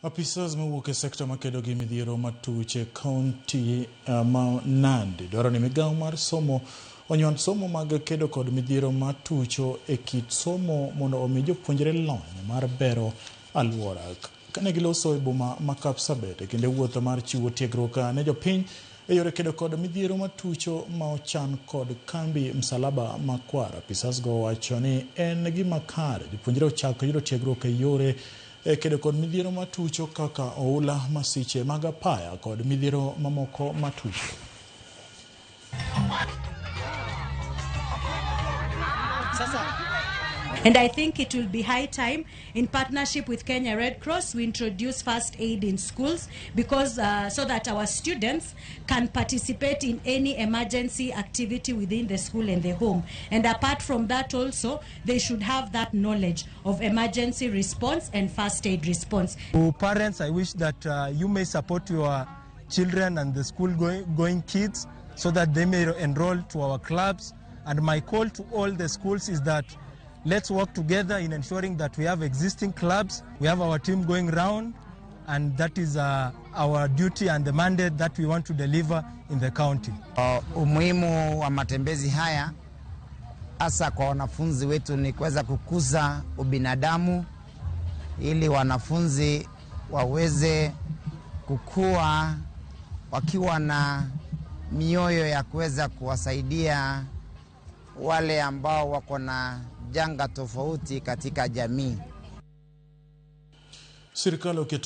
Apisas mawuok e sekta makedo gi midhiero matuch e kaunti ma Nandi dwaro ni migawo mar somo onywand somo mag kedo kod midhiero matucho e kit somo mondo omi jopuonjre lony mar bero alwora. Kane giloso e boma ma Kapsabet e kinde wuoth mar chiwo tiegruok ne jopiny e yore kedo kod midhiero matucho ma ochan kod kambi Msalaba Makwar, apisas go owacho ni en gima kare jopuonjre ochak yudo tiegruok e yore e kedo kod midhiero matucho kaka oula, masiche mag apaya kod midhiero mamoko matucho. And I think it will be high time, in partnership with Kenya Red Cross, we introduce first aid in schools because so that our students can participate in any emergency activity within the school and the home. And apart from that also, they should have that knowledge of emergency response and first aid response. To parents, I wish that you may support your children and the school going kids so that they may enroll to our clubs. And my call to all the schools is that let's work together in ensuring that we have existing clubs, we have our team going round, and that is our duty and the mandate that we want to deliver in the county. Umuhimu wa matembezi haya hasa kwa wanafunzi wetu ni kuweza kukuza ubinadamu ili wanafunzi waweze kukua wakiwa na mioyo ya kuweza kuwasaidia wale ambao wako na janga tofauti katika jamii. Sirikal oketo